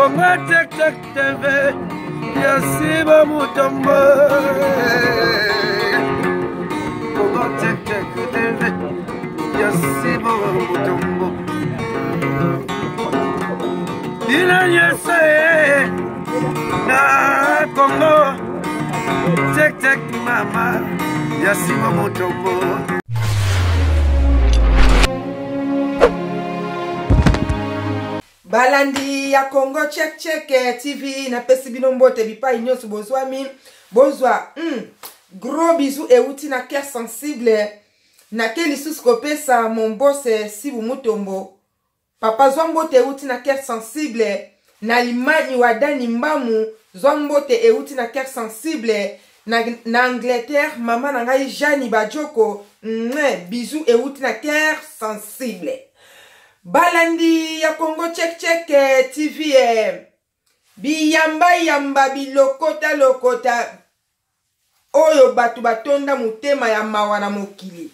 Congo Check Check TV ya Siba Mutombo. Congo Check Check TV ya Siba Mutombo. Bino nyonso ye na Congo Check Check mama ya Siba Mutombo. Balandi ya Congo Check Check eh, TV napesi bino mbote bipai nyonso bozwami bozwa mm, gros bisous euti na cœur sensible nake lisusu kopesa mon boss eh, Sibu Mutombo papa zwa mbote euti na cœur sensible na limani wa Dani Mbamu zwa mbote euti na cœur sensible na, na Angleterre mama na ngai Jeanne Bajoko mwe bisous euti na cœur sensible Balandi ya Congo Check Check eh, TV eh, biyamba yamba bilokota lokota oyo bato batonda motema ya mawa na mokili.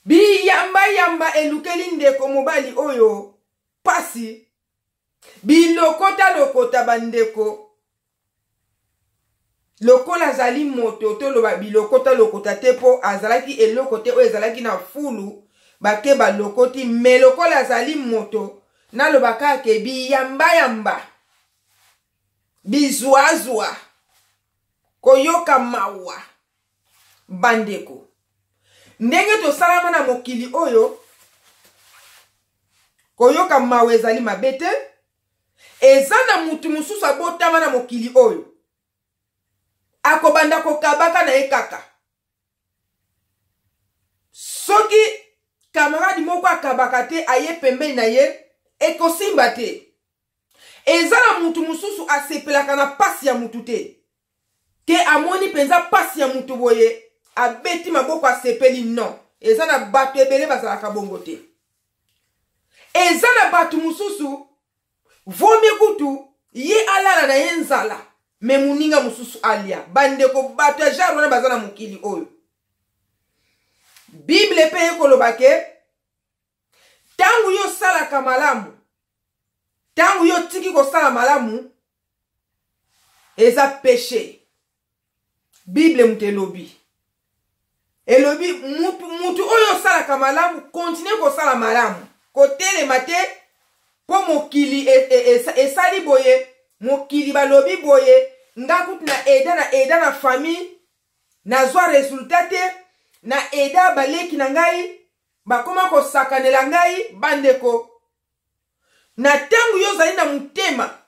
Biyamba yamba elukeli ndeko mobali oyo pasi Bilokota lokota ba ndeko lokola azali moto toloba bilokota lokota te mpo azalaki eloko te oyo ezalaki na fulu bake balokoti me lokola azali moto naloba kaka ke biyambayamba bizwazwa koyoka mawa bandeko ndenge tosalama na mokili oyo koyoka mawa ezali mabe te eza na mutu mosusu abotama na mokili oyo akobanda kokabaka na ye kaka soki kamaradi moko akabaka te aye pembeni na ye ekosimba te eza na mutu mosusu asepelaka na pasi ya mutu te te amoni mpenza pasi ya mutu boye abeti maboko asepeli non eza na bato ebele bazalaka bongo te eza na bato mosusu vomi kutu ye alala na ye nzala me moninga mosusu alia bandeko bato ya genre wana baza na mokili oyo bible mpe ekoloba ke ntango yo osalaka malamu ntango yo otiki kosala malamu eza peche bible moto elobi elobi mutu, mutu oyo osalaka malamu kontinue kosala malamu kotelema te mpo mokili esali e, e, boye mokili balobi boye nga kutu na eda na eda na famille nazwa resultat te na eda baleki na ngai bakoma kosakanela ngai bandeko na ntango yo ozali na motema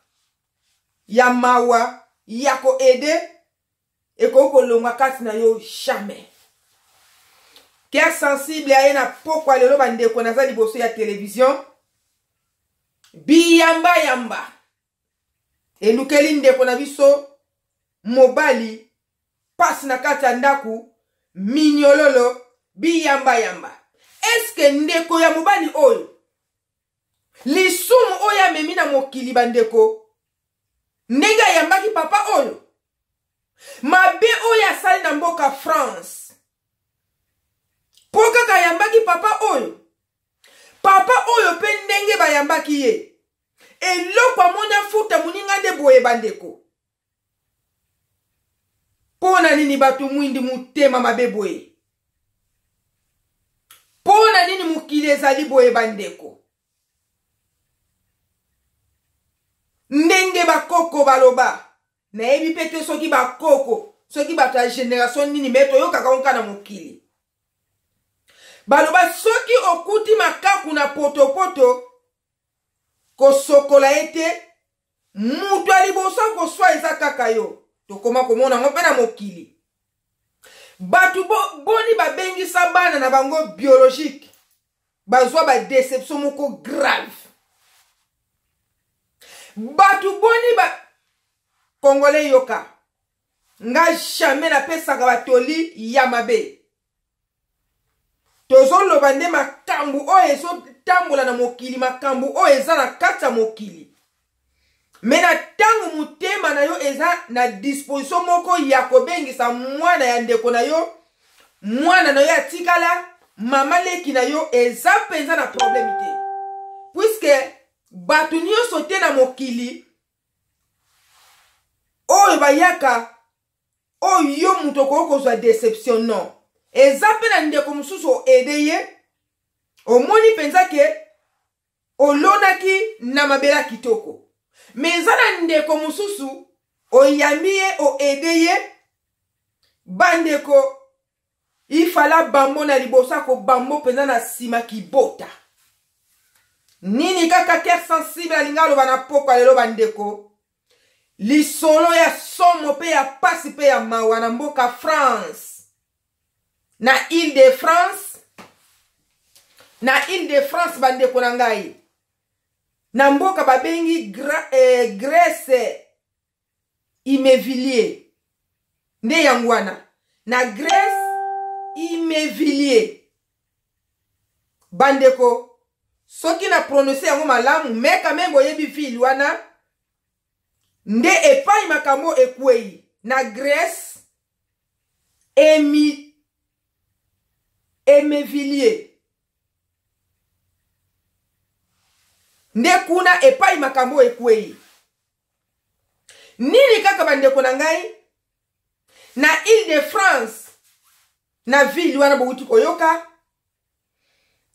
ya mawa ya koede ekoki kolongwa kati na yo jamais cœur sensible aye na pokwa lelo bandeko naza liboso ya television biyamba yamba elukeli ndeko na biso mobali pasi na kati ya ndako minyololo biyambayamba eske ndeko ya mobali oyo lisumu oyo amemi na mokili bandeko ndenge ayambaki papa oyo mabe oyo asali na mboka france mpo kaka ayambaki papa oyo papa oyo mpe ndenge bayambaki ye eloko amoni afuta moninga nde boye bandeko Mpo na nini bato mwindi motema mabe boye? Mpo na nini mokili ezali boye bandeko? Ndenge bakoko baloba, nayebi mpe te soki bakoko, soki bato ya generation nini, me toyokaka yango kaka na mokili. Baloba soki okuti makaku na potopoto, kosokola ye te moto ya liboso akoswa eza kaka yo tokoma komona yango mpe na mokili bato bo, boni babengisa bana na bango biologique bazwa badeception moko grave bato boni ba congolais yoka nga jamais napesaka batoli ya mabe tozoloba nde makambo oyo ezotambola na mokili makambo oyo eza na kati ya mokili me na ntango motema na yo eza na disposition moko ya kobengisa mwana ya ndeko na yo mwana na yo atikala mama leki na yo eza mpenza na probleme te puiske Bato nyonso te na mokili oyo bayaka oyo yo moto okoki kozwa deception non. Eza mpe na ndeko mosusu oede ye, omoni mpenza ke olonaki na mabele ya kitoko. Me eza na ndeko mosusu oyambi ye, oede ye, bandeko ifala bambo na liboso akobambo mpenza na nsima kibota. Nini kaka cœur sensible alingi aloba na pokwa lelo bandeko? Lisolo ya somo mpe ya pasi mpe ya mawa na mboka France, na Ile de France, na Ile de France bandeko na ngai, na mboka babengi Grèce Imevilliers, nde yango wana na Grèce Imevilliers. Bandeko, soki na prononce yango malamu, mais quand même boyebi ville wana nde epai makambo ekwei na Grèce Emevilliers, nde kuna epai makambo ekwei. Nini kaka bandeko na ngai na Ile de France, na ville wana bowuti koyoka,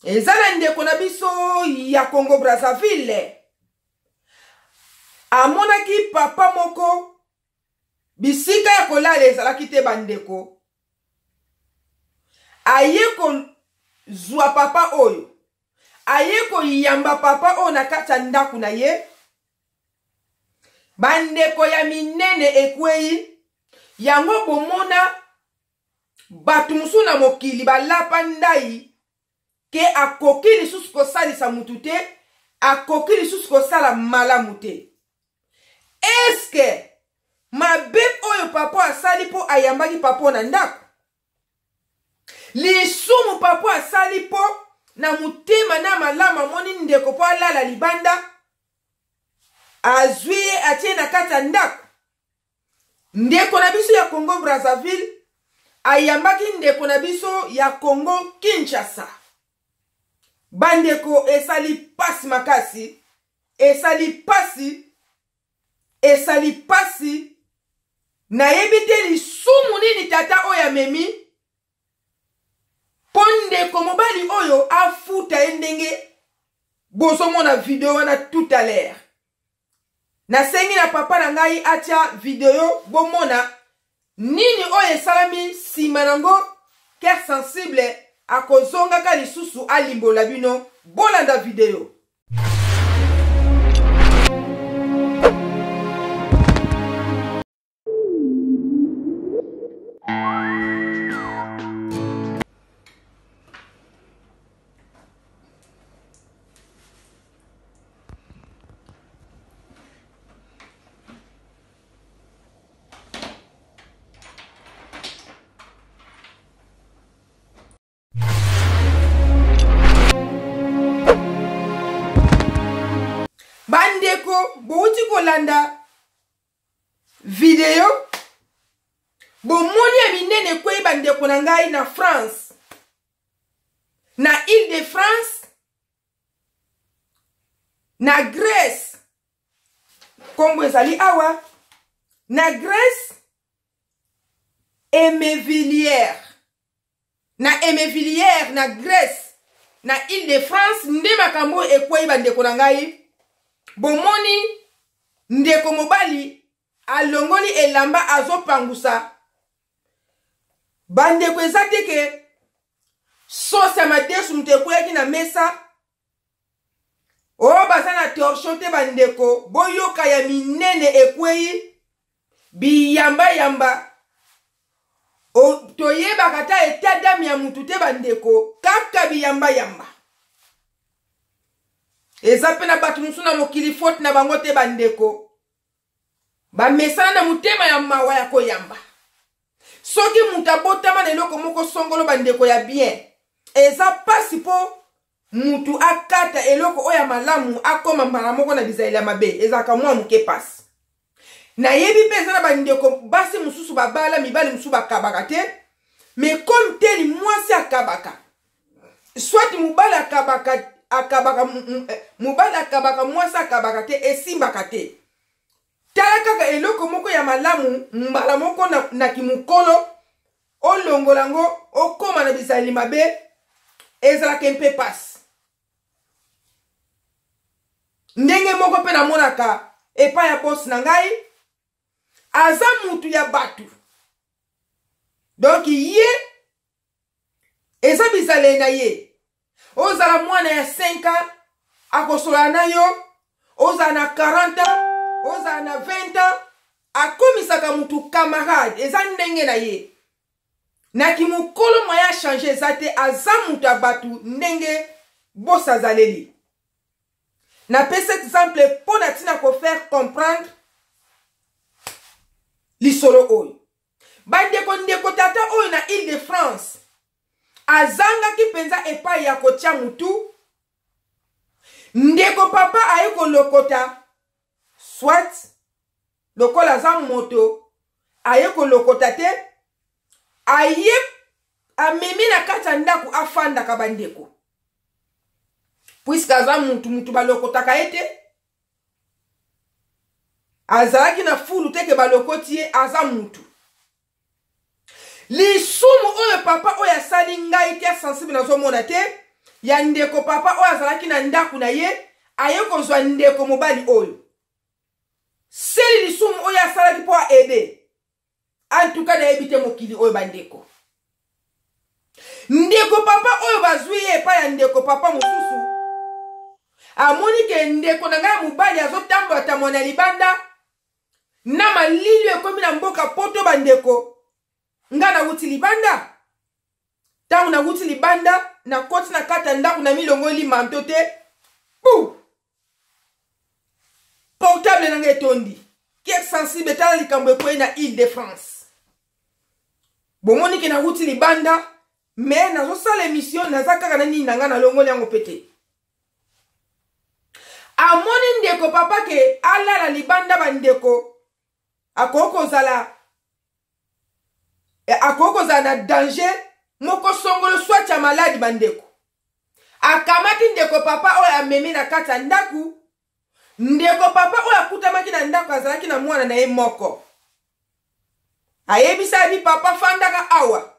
eza na ndeko na biso ya Congo Brazzaville amonaki papa moko bisika ya kolala ezalaki te bandeko, aye kozwa papa oyo, aye koyamba papa oyo na kati ya ndako na ye. Bandeko ya minene ekwei yango, bomona bato mosusu na mokili balapa ndai ke akoki lisusu kosalisa mutu te, akoki lisusu kosala malamu te. Eske mabe oyo papa asali mpo ayambaki papa na ndako? Lisumu papa asali mpo na motema na malamu amoni ndeko mpo alala libanda, azwi ye atie na kati ya ndako. Ndeko na biso ya Congo Brazzaville ayambaki ndeko na biso ya Congo Kinshasa. Bandeko, esali pasi makasi, esali pasi, esali pasi. Nayebi te lisumu nini tata oyo amemi mpo ndeko mobali oyo afuta ye ndenge bozomona video wana tout à l'heure. Nasengi na papa na ngai atia video bomona nini oyo esalami nsima nango. Cœur sensible akozongaka lisusu alimbola bino, bolanda video. Bandeko, bouti kolanda video, bomoni ya minene ekwei bandeko na ngai na France, na Ile de France, na Grèce, kombo ezali awa na Grèce Emevilliers, na Emevilliers na Grèce, na Ile de France nde makambo ekwei bandeko na ngai. Bomoni ndeko mobali alongoli elamba azopangusa bandeko, eza te ke sauce ya madesu moto ekweyaki na mesa oyo baza na torchon te. Bandeko, boyoka ya minene ekwei biyambayamba, toyebaka ta etat d'âme ya mutu te bandeko, kaka biyambayamba. Eza mpe na bato mosusu na mokili faute na bango te bandeko, bamesana na motema ya mawa ya koyamba. Soki moto abotama na eloko moko songolo bandeko ya bien, eza pasi mpo mutu akata eloko oyo ya malamu akoma mbala moko na bizaleli ya mabe, ezalaka mwa moke pasi. Nayebi mpe eza na bandeko basi mosusu babala mibali mosusu bakabaka te, mais comme teli mwasi akabaka, soit mobali akabaka. akabaka, eh, mobali akabaka, mwasi akabaka te, esimbaka te. Tala kaka eloko moko ya malamu mbala moko na, na kimokolo olongola yango okoma na bizaleli mabe, ezalaka mpe pasi. Ndenge moko mpe namonaka epai ya bosi na ngai, aza mutu ya bato, donc ye eza bizaleli na ye. Ozala mwana ya 5 ans akosolola na yo, ozala na 40 ans, ozala na 20 ans, akomisaka mutu camarade, eza ndenge na ye. Na kimokolo moyen a changer eza te, aza mutu ya bato ndenge bosi azaleli. Napesi exemple mpo na ntina ko faire comprendre lisolo oyo. Bandeko, ndeko tata oyo na Ile de France azangaki mpenza epai ya kotia mutu. Ndeko papa aye kolokota, soit lokola aza moto aye kolokota te, aye amemi na kati ya ndako afandaka bandeko, puiske aza mutu, mutu balokotaka ye te, azalaki na fulu te ke balokoti ye, aza mutu. Lisumu oyo papa oyo asali ngai te sensible nazomona te ya ndeko papa oyo azalaki na ndako na ye, aye kozwa ndeko mobali oyo seli lisumu oyo asalaki mpo aede. En tout cas nayebi te mokili oyo bandeko. Ndeko papa oyo bazwi ye epai ya ndeko papa mosusu, amoni ke ndeko na ngai ya mobali azotambola tambola na libanda na malili ekomi na mboka poto. Bandeko, ngai nawuti libanda, ntango nawuti libanda nakoti na kati ya ndako na milongoli manto te, pu portable na ngai etondi. Cœur sensible, tala likambo ekwei na Ile de France. Bomoni ke nawuti libanda, me nazosala émission, naza kaka na nini na ngai, nalongoli yango pe te. Amoni ndeko papa ke alala libanda, bandeko, akoki kozala akoki kozala na danger moko songolo soit ya maladi. Bandeko, akamati ndeko papa oyo amemi na kati ya ndako. Ndeko papa oyo akutamaki na ndako azalaki na mwana na ye moko. Ayebisa ye bi papa fandaka awa,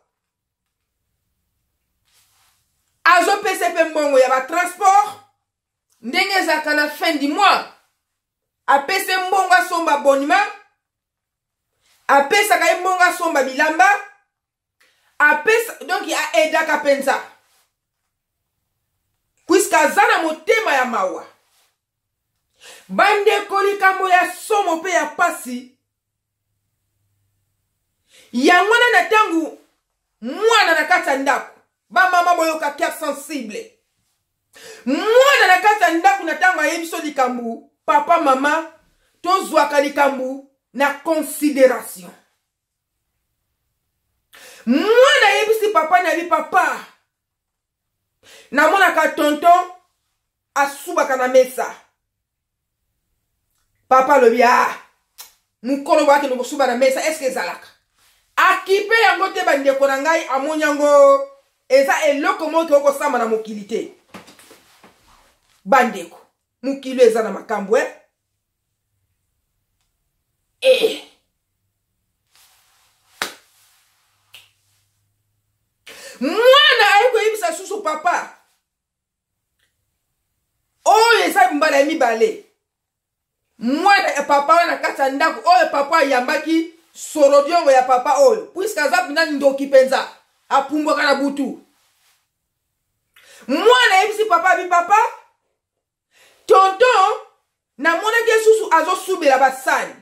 azopesa mpe mbongo ya batransport ndenge ezalaka na fin du mois, apesa ye mbongo asomba abonnement, apesaka ye mbongo asomba bilamba, apesa, donc aedaka mpenza puiske aza na motema ya mawa. Bandeko, likambo ya somo mpe ya pasi yango wana na ntango mwana na kati ya ndako, bamama boyoka cœur sensible, mwana na kati ya ndako na ntango ayebi biso likambo, papa mama tozwaka likambo na considération. Mwana ayebisi papa na ye, papa namonaka tonton asubaka na mesa. Papa alobi, ah, mokolo boakende kosuba na mesa, eske ezalaka? Akipe yango te. Bandeko na ngai, amoni yango eza eloko moko tokoki kosamba na mokili te. Bandeko, mokili eza na makambo eh? Eh. Mwana aye koyebisa susu papa oyo eza mbala ya mibale mwana ya papa wana na kati ya ndako oyo papa ayambaki sorodiongo ya papa oyo, puiske aza mpenza ndoki mpenza, apumbwaka na butu. Mwana ayebisi papa abi, papa, tonton namonaki ye susu azosubela basani.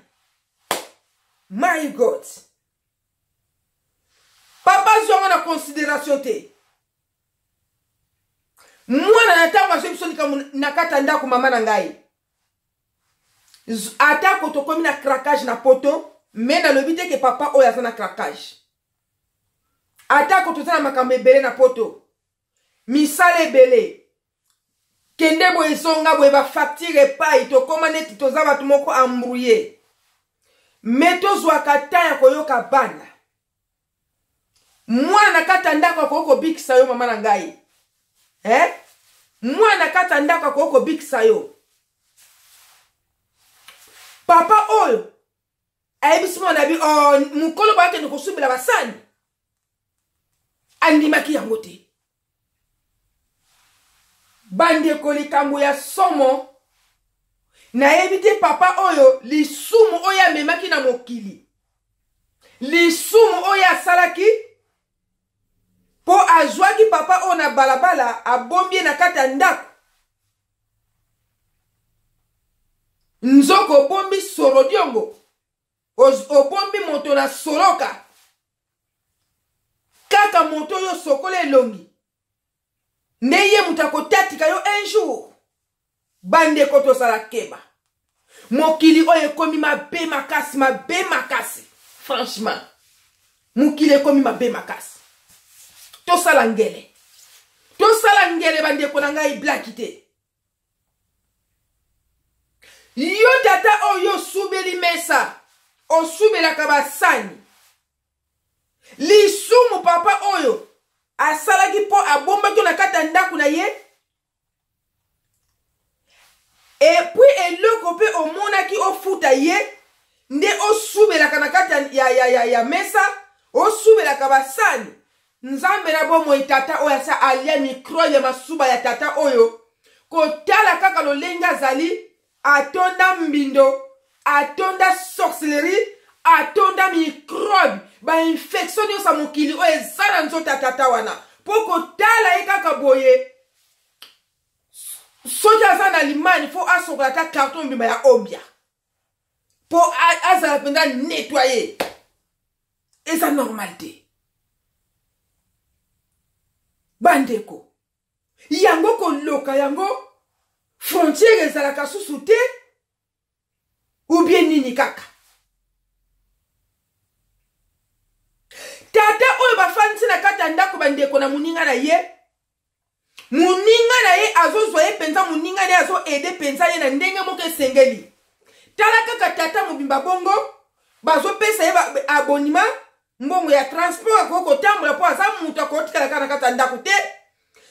My God, papa azwanga na considération te. Mwana na ntango azwi biso likambo na kati ya ndako, mama na ngai, atako tokomi na craquage na poto, me nalobi te ke papa oyo aza na craquage. Atako toza na makambo ebele na poto, misala ebele, kende boye ezonga boye, bafacture epai, tokóma neti toza bato moko embrouye, me tozwaka temps ya koyoka bana. Mwana na kati ya ndako akoki kobikisa yo, mama na ngai, eh? Mwana kati ya ndako akoki kobikisa yo. Papa oyo ayebisi mwana bi, oh, mokolo bakende kosumbela basani, andimaki yango te. Bandeko, likambo ya somo, nayebi te papa oyo lisumu oyo amemaki na mokili, lisumu oyo asalaki mpo azwaki papa oyo na balabala, abombi ye na kati ya ndako. Nzoko obombi sorodiongo, obombi moto na soloka, kaka moto oyo osokola elongi nde ye moto akotatika yo un jour. Bandeko, tozala keba, mokili oyo ekomi mabe makasi, mabe makasi. Franchement, mokili ekomi mabe makasi. Tosala ngele, tosala ngele, bandeko na ngai, blaki te. Yo tata oyo osubeli mesa, osubelaka basani, lisumu papa oyo asalaki mpo abombaki na kati ya ndako na ye. Epuis eloko mpe omonaki ofuta ye nde osubelaka na kati ya mesa, osubelaka basani. Nzambe na bomoi, tata oyo asa alia mikrobe ya masuba ya tata oyo, kotala kaka lolenge azali, atonda mbindo, atonda sorcellerie, atonda mikrobe, bainfektio nyonso ya mokili oyo eza na nzoto ya tata wana. Mpo kotala ye kaka boye, soki aza na limani, fo asokola ata carton mobimba ya ombia mpo azala mpenza nettoye. Eza normal te, bandeko. Yango koloka yango frontière ezalaka susu te, ou bien nini kaka? Tata oyo bafandisi na kati ya ndako, bandeko, na moninga na ye, moninga na ye azozwa ye mpenza, moninga na ye azoede mpenza ye na ndenge moko esengeli. Tala kaka tata mobimba bongo, bazopesa ye abonima, mbongo ya transport, akoki kotambola mpo aza moto akotikala kaka na kati ya ndako te.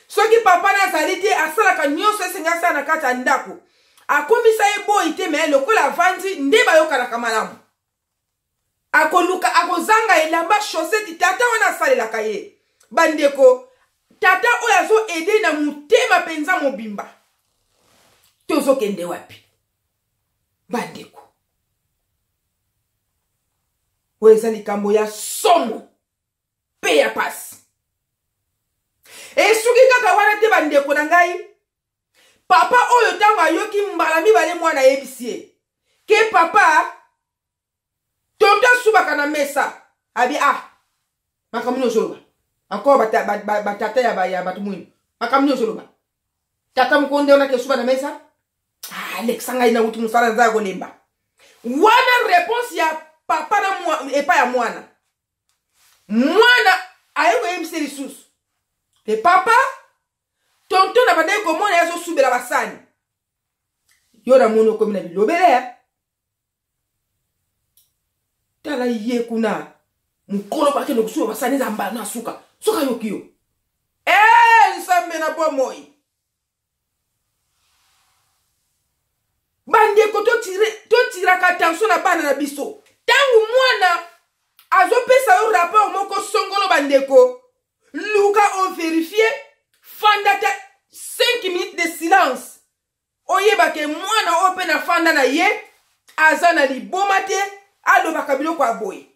Soki papa na azali te, asalaka nyonso esengi asala na kati ya ndako. Akomisa ye boyi te, me lokola avandi nde bayokanaka malamu. Akoluka, akozanga elamba, chaussette, tata wana asalelaka ye. Bandeko, tata oyo azo aide na motema mpenza mobimba. Tozokende wapi, bandeko? Oyo eza likambo ya somo mpe ya pasi. Esuki kaka wana te, bandeko na ngai. Papa oyo, ntango ayoki mbala mibale mwana ayebisi ye ke papa tonto asubaka na mesa, abi ah, makambo nini ozoloba encore? Batata ya bato mwindu, makambo nini ozoloba? Tata moko nde wana kesuba na mesa? Ah, lekisa ngai, nauti mosala, naza ya kolemba. Wana réponse ya papa na epai ya mwana. Mwana aye koyebisa lisusu ke papa tonton na bandaki komona ye azosubela basani. Yo namoni okomi na bilobele ya tala ye kuna, mokolo bakende kosuba basani, eza mbala na suka. Soki ayoki yo, e Nzambe na bomoi. Bandeko, totiraka attention na bana na biso. Ntango mwana azopesa yo rapport moko songolo, bandeko, luka overifie, fanda ta 5 minutes de silence, oyeba ke mwana oyo mpe na fanda na ye aza na liboma te, alobaka biloko ya boye.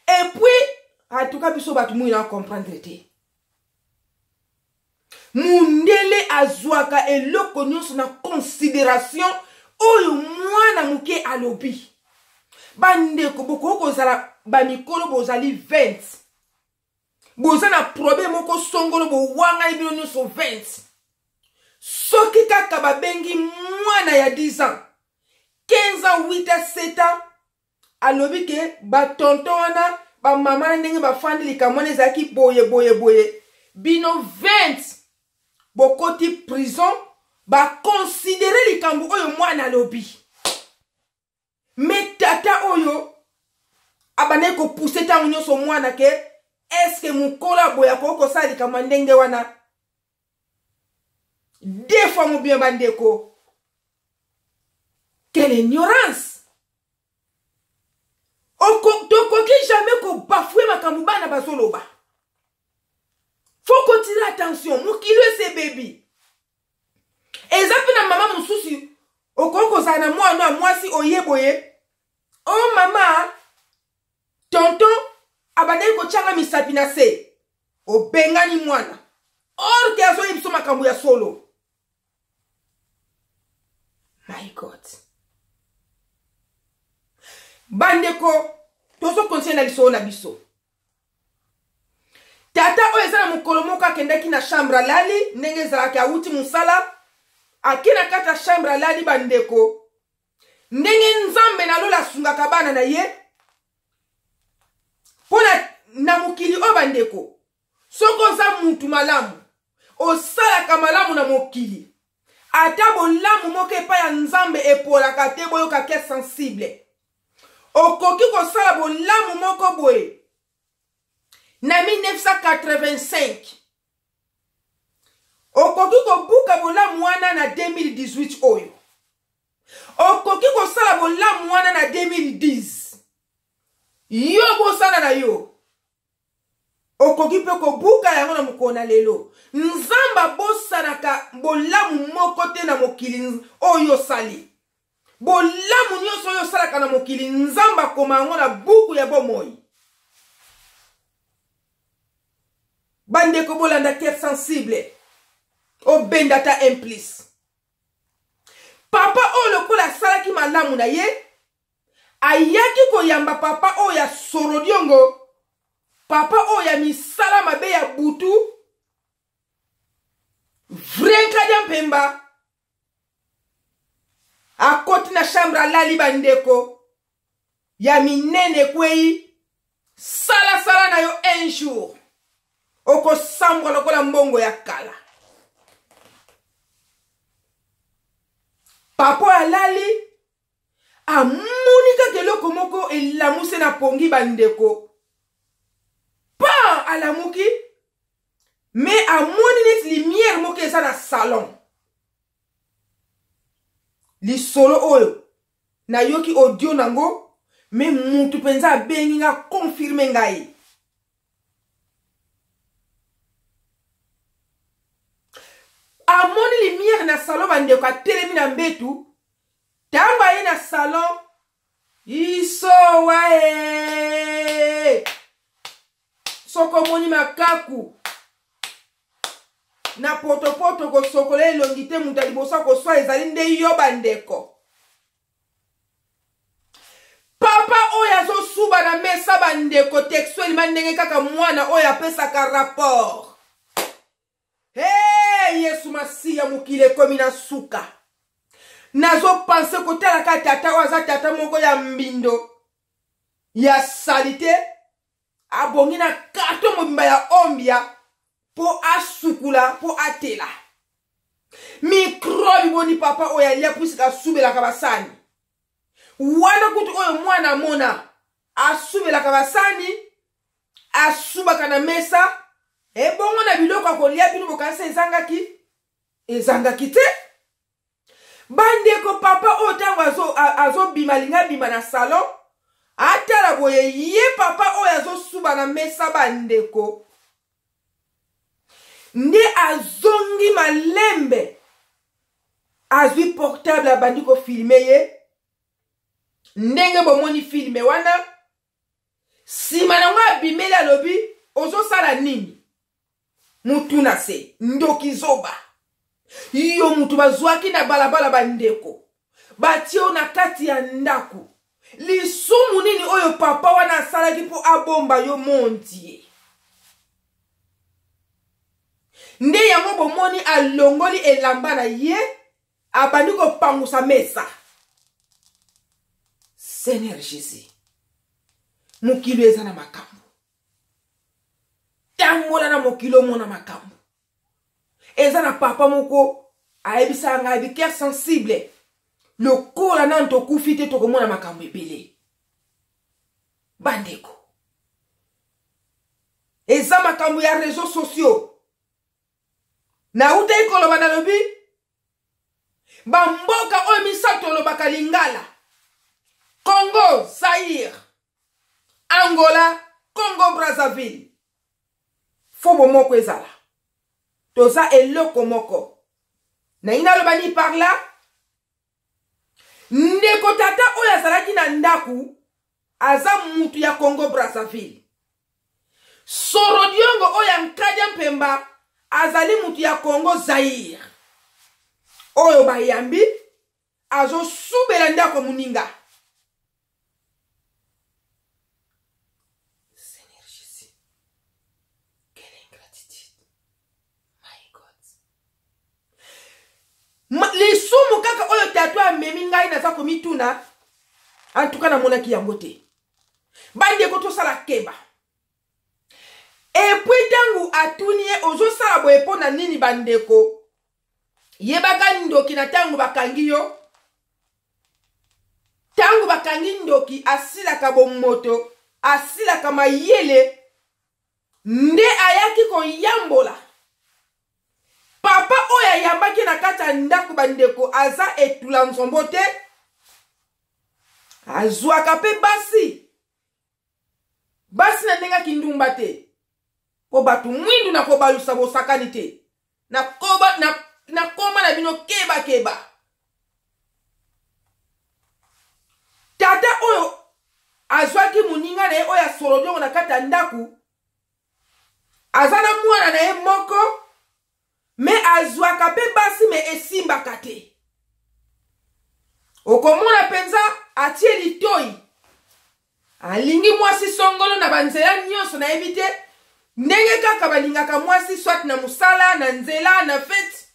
Et puis atuka biso bato mwina comprendre te, mundele azwaka eloko nyonso na considération oyo mwana moke alobi. Bandeko, bokoki kozala bamikolo, bozali 20, boza na problème moko songolo, bowangani bino nyonso 20. Soki kaka babengi mwana ya 10 ans, 15 ans, 8 ans, 7 ans, alobi ke batonton wana, bamama na ndenge bafandi, likambo wana ezalaki boye boye boye, bino 20 bokoti prison, bakonsidere likambo oyo mwana alobi. Me tata oyo abandaki kopuse ntango nyonso mwana ke eske mokolo aboye akoki kosala likambo ya ndenge wana? Deux fois mobima bandeko. Quelle ignorance! Tokoki jamais kobafue makambo bana bazoloba. Faut kotira attention, mokili esi ebebi. Eza mpe na mama mosusu okoki kozala na mwana ya mwasi oye boye, o oh, mama tonton abandaki kotyanga misapi na se, obengani mwana or ke azoyebi biso makambo ya solo. My God, bandeko, tozokontinue na lisolo na biso. Tata oyo eza na mokolo moko akendaki na chambre alali, ndenge ezalaka awuti mosala, ake na kati ya chambre alali. Bandeko, ndenge Nzambe na lola asungaka bana na ye mpo na mokili oyo. Bandeko, soki oza mutu malamu, osalaka malamu na mokili, ata bolamu moko epai ya Nzambe epolaka te. Boyoka ke sensible, okoki kosala bolamu moko boye na 1985, okoki kobuka bolamu wana na 2018 oyo, okoki kosala bolamu wana na 2010 yo bosana na yo, okoki mpe kobuka yango na mokolo na lelo. Nzambe abosanaka bolamu moko te na mokili oyo osali. Bolamu nyonso oyo osalaka na mokili, Nzambe akoma yango na buku ya bomoi. Bandeko, bolanda cœur sensible, obenda ata implice. Papa oyo lokola asalaki malamu na ye, ayaki koyamba papa oyo ya sorodiongo, papa oyo ya misala mabe ya butu, vrai nkadia mpemba. Akoti na chambre alali, bandeko, ya minene ekwei. Salasala na yo, un jour okosambwa lokola mbongo ya kala. Papa oyo alali, amoni kaka eloko moko elamuse na pongi. Bandeko, pa alamuki, me amoni neti lumière moko eza na salon. Lisolo oyo nayoki audio nango, me mutu mpenza abengi nga, confirme ngai. Amoni lumière na salon, bandeko, atelemi na mbetu. Ntango aye na salon, isowa e soki omoni makaku na potopoto, kosokola elongi te, moto ya liboso akoswa ezali nde yo. Bandeko, papa oyo azosuba na mesa, bandeko, textuellement ndenge kaka mwana oyo apesaka rapport. Hey, Yesu Masiya, mokili ekomi na suka. Nazopense kotalaka tata oyo aza tata moko ya mbindo, ya salite, abongi na karton mobimba ya ombia mpo asukula mpo atela mikrobi. Boni papa oyo alia puisika asubelaka basani wana? Kutu oyo mwana amona asubelaka basani, asubaka na mesa, ebongo na biloko ya kolia, bino bokanisa ezangaki? Ezangaki te, bandeko. Papa oyo ntango azobima, alingi abima na salon, atala boye, ye papa oyo azosuba na mesa. Bandeko, nde azongi malembe, azwi portable, abandi kofilme ye ndenge bomoni filme wana. Nsima nango abimeli, alobi: "Ozosala nini?" Mutu na se, ndoki, zoba yo, mutu bazwaki na balabala. Bandeko, batie yo na kati ya ndako. Lisumu nini oyo papa wana asalaki mpo abomba yo? Mondie nde yango bomoni alongoli elamba na ye, abandi kopangusa mesa. Seigneur Jésus, mokili eza na makambo. Tambola na mokili, omona makambo. Eza na papa moko ayebisaka ngai, bi cœur sensible, lokola nanu tokufi te, tokomona makambo ebele. Bandeko, eza makambo ya réseaux sociaux. Nautaki koloba, nalobi bamboka oyo misato olobaka lingala, Congo Zaire, Angola, Congo Brazzaville, fo bomoko ezala, toza eloko moko. Nayi naloba ni par là, ndeko tata oyo azalaki na ndako aza mutu ya Congo Brazzaville. Sorodiongo oyo ya Nkadia Mpemba azali mutu ya Congo Zaire. Oyo bayambi azosubela ndako moninga. Seigneur Jésus, quelle ingratitude. My God. Lisumu kaka oyo tata amemi ngai naza komituna, antuka namonaki yango te. Bandeko, tosala keba. Epui ntango atuni ye ozosala boye mpo na nini, bandeko, yebaka ndoki na ntango bakangi yo, ntango bakangi ndoki asilaka bomoto, asilaka mayele, nde ayaki koyambola. Papa oyo ayambaki na kati ya ndako, bandeko, aza etula nzombo te, azwaka mpe basi, basi na ndenge akindumba te, mpo bato mwindu na kobalusa bosakani te. Nakoma na, na, na bino keba keba. Tata oyo azwaki moninga na ye oyo asolodiongo na kati ya ndako, aza na mwana na ye moko, me azwaka mpe basi, me esimbaka te. Okomona mpenza atie litoi, alingi mwasi songolo na banzela nyonso, nayebi te ndenge kaka balingaka mwasi, soit na mosala, na nzela, na fete,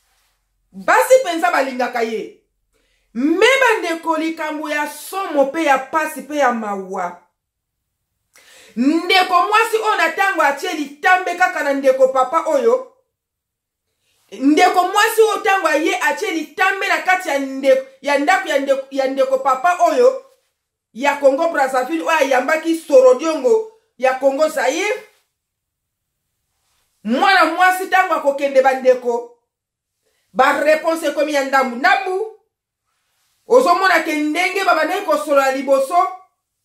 basi mpenza balingaka ye. Me bandeko, likambo ya somo mpe ya pasi mpe ya mawa, ndeko mwasi oyo na ntango atie litambe kaka na ndeko papa oyo, ndeko mwasi oyo ntango aye atie litambe na kati ya ndeko, ya ndako ya ndeko, ya ndeko papa oyo ya Congo Brazzaville oyo ayambaki Sorodiongo ya Congo Zaire, mwana mwasi ntango akokende, bandeko, bareponse ekomi ya ndambu ndambu. Ozomona ke ndenge babandaki kosolola liboso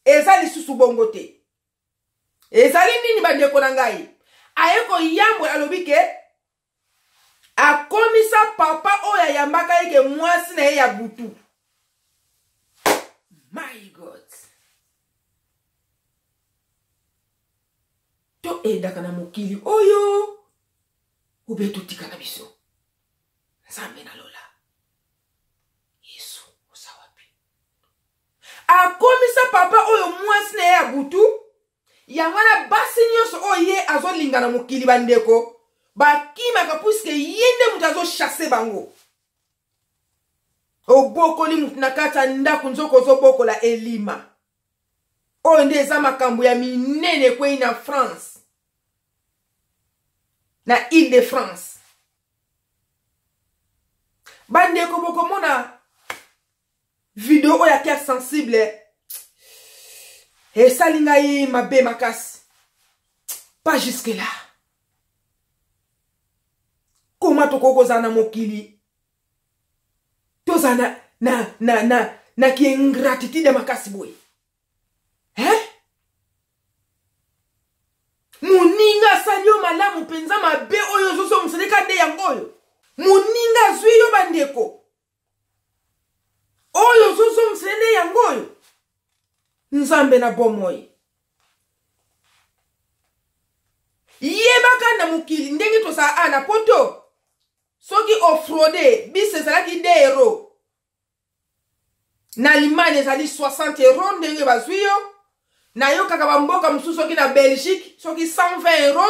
eza lisusu bongo te. Ezali nini, bandeko na ngai? Aye koyambola, alobi ke akomisa papa oyo ayambaka ye ke mwasi na ye ya butu. My God, toendaka na mokili oyo ube totika na biso. Nzambe na lola, Yesu oza wapi? Akomisa papa oyo mwasi na ye ya butu. Yango wana basi nyonso oyo ye azolinga na mokili, bandeko, bakimaka, puiske ye nde moto azochasse bango. Obokoli moto na kati ya ndako, nzoka ozobokola elima. Oyo nde eza makambo ya minene ekwei na France, na Ile de France. Bandeko, bokomona video oyo ya cœur sensible esali ngai mabe makasi. Pas jusque là. Koma tokoki kozala na mokili, tozala na, na, na, na, na kiingratitude makasi boye, hein? Moninga asali yo malamu mpenza, mabe oyo ozozongiseleka nde yango oyo moninga azwi yo. Bandeko, oyo ozozongisele nde yango oyo. Nzambe na bomoi, yebaka na mokili ndenge tozala a na poto, soki ofraude bis ezalaki 2 euro, na Allemagne ezali 60 euro ndenge bazwi yo. Nayokaka bamboka mosusu, soki na Belgique soki 120 euro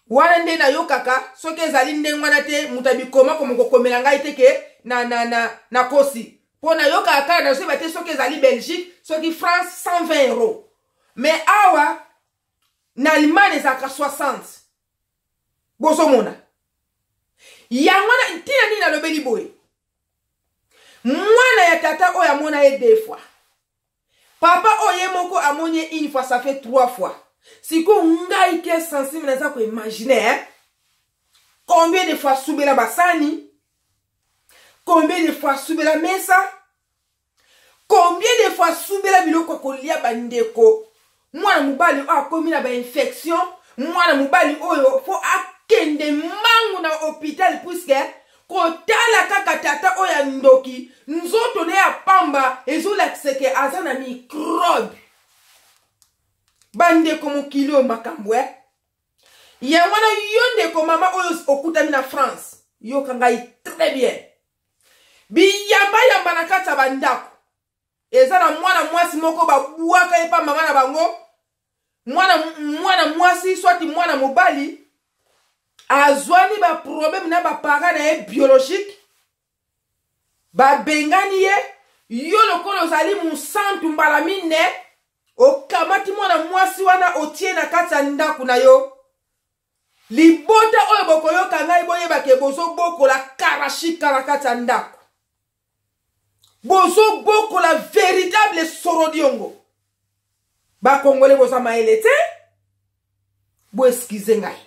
wana nde nayokaka. Soki ezali ndenge wana te, moto abikoma koma kokomela ngai te ke na, na, na, na kosi, mpo nayokaka kaka, nazoyeba te soki ezali Belgique, soki France 120 euro, mais awa na Allemagne ezalaka 60. Bozomona yango wana ntina nini nalobeli boye. Mwana ya tata oyo amona ye deux fois, papa oyo ye moko amoni ye une fois, ça fait trois fois. Sikoyo ngai ke sensible naza koimagine, eh? Combien de fois asubela basani? Combien de fois asubela mesa? Combien de fois asubela biloko ya kolia bandeko? Mwana mobali oyo akomi na bainfection, mwana mobali oyo fo akende mbangu na hôpital puisque kotala kaka tata oyo ya ndoki, nzoto na ye ya pamba ezolakisa ke aza na microbe. Bandeko, mokili oyo makambo e yango wana. Yo ndeko mama oyo okutami na France, yoka ngai très bien. Biyambayamba na kati ya bandako eza na mwana mwasi moko babwaka ye pa mama na bango. Mwana mwasi swati mwana mobali azwani baproblème na baparent na ye biologique, babengani ye. Yo lokola ozali mosantu mbala mine, okamati mwana mwasi wana, otie na kati ya ndako na yo. Libota oyo bokoyoka ngai, boyebake bozobokola karashika na kati ya ndako, bozobokola véritable sorodiongo. Bakongole boza mayele te, boexcuser ngai,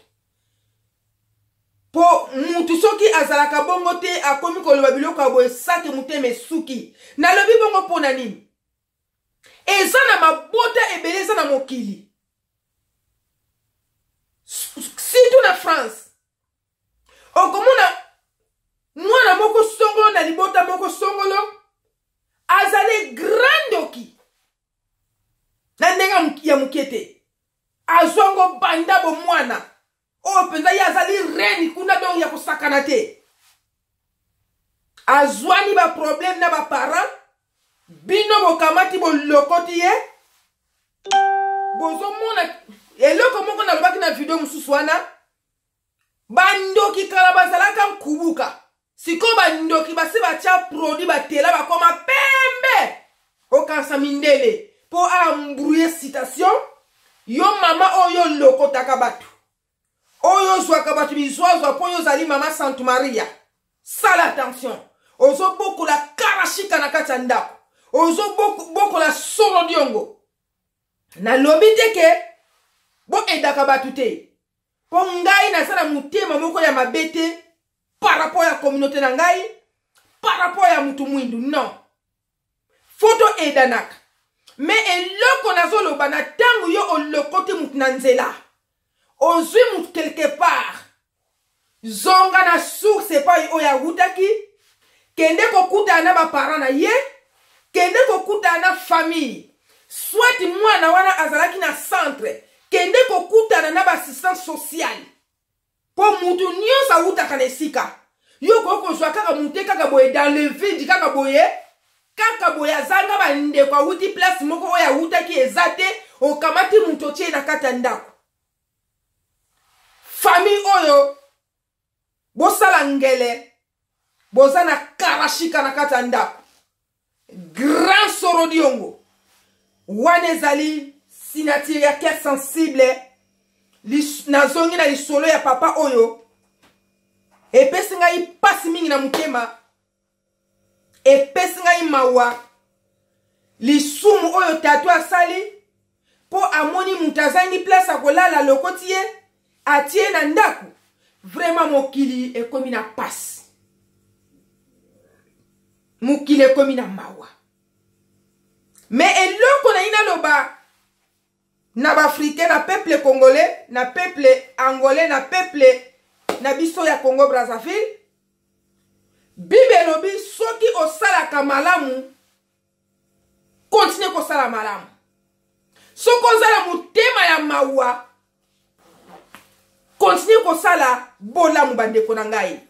mpo mutu soki azalaka bongo te, akomi koloba biloko ya boye, sake motema esuki. Nalobi bongo mpo na nini? Eza na mabota ebele eza na mokili, surtout na France. Okomona mwana moko songolo na libota moko songolo azali grand ndoki na ndenge ya moke te, azwango banda bomwana. Oyo mpenza ye azali reine kuna, donc ya kosakana te. Azwani baproblème na baparent, bino bokamati, bolokoti ye. Bozomona eloko moko nalobaki na video mosusu wana: bandoki kala bazalaka nkubuka, sikoyo bandoki basi batya produit, batela, bakoma pembe, okanisa mindele mpo aembrouiller citation. Yo mama oyo olokotaka bato, oyo ozwaka bato bizwazwa mpo oyo ozali mama Sainte Maria, sala attention. Ozobokola karashika na kati ya ndako, ozobokola solo diongo. Nalobi te ke boaidaka bato te, mpo ngai naza na motema moko ya mabe te par rapport ya communauté na ngai, par rapport ya mutu mwindu, non. Faut toaidanaka. Me eloko nazoloba, na ntango yo olokoti mutu na nzela, ozwi mutu quelque part, zonga na source epai oyo awutaki. Kende kokutana na baparent na ye, kende kokutana na famille. Soit mwana wana azalaki na centre, kende kokutana na baassistance sociale, mpo mutu nyonso awutaka na esika. Yo koki kozwa kaka mutu te kaka boye dans le vide, kaka boye, kaka boye, azanga bandeko, awuti place moko oyo awutaki eza te, okamati mutu, otie na kati ya ndako. Famille oyo bosala ngele, boza na karashika na kati ya ndako, grand sorodiongo wana ezali signature ya cœur sensible. Nazongi na lisolo ya papa oyo epesi ngai mpasi mingi na motema, epesi ngai mawa. Lisumu oyo tatu asali mpo amoni moto azangi place ya kolala, alokoti ye, atie na ndako. Vraiment, mokili ekomi na pasi, mokili ekomi na mawa. Me eloko na ye naloba na baafricain, na peuple congolais, na peuple angolais, na peuple na biso ya Congo Brazzaville, Bible elobi: soki osalaka malamu, continue kosala malamu. Soki oza na motema ya mawa, continue kosala bolamu. Bandeko na ngai,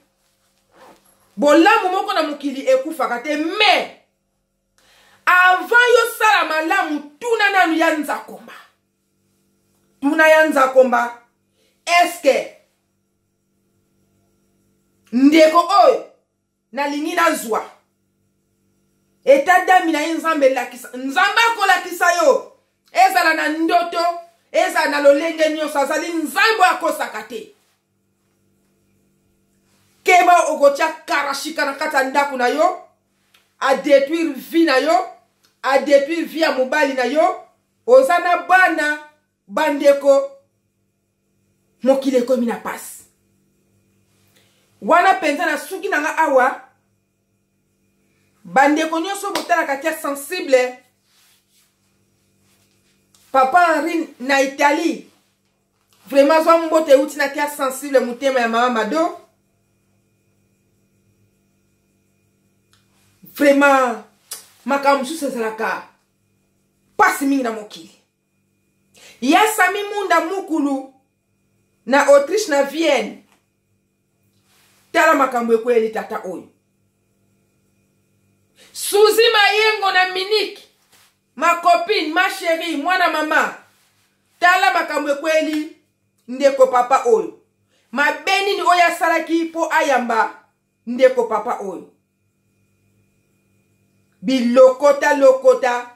bolamu moko na mokili ekufaka te. Mais avant yosala malamu, tuna nanu ya nzakomba, tuna ya nzakomba: eske ndeko oyo nalingi nazwa, état d'âme na ye? Nzambe elakisa, Nzambe akolakisa yo, ezala na ndoto, ezala na lolenge nyonso. Azali Nzambe oyo akosaka te. Keba, okotia karashika na kati ya ndako na yo, adétruire vie na yo, adétruire vie ya mobali na yo. Oza na bana. Bandeko, mokili ekomi na pasi. Wana mpenza na suki na nga awa. Bandeko nyonso botalaka tia sensible. Papa Henri na Italie. Vraiment zwa mbote euti na tia sensible motema ya mama Mado. Vraiment makambo mosusu ezalaka mpasi mingi na mokili. Ya Sami Munda Mukulu na Autriche na Vienne. Tala makambo ekweyeli tata oyo. Suzy Mayengo na Munich. Ma copine, ma chérie, mwana mama. Tala makambo ekweyeli ndeko papa oyo. Mabe nini oyo asalaki mpo ayamba ndeko papa oyo. Bilokota lokota.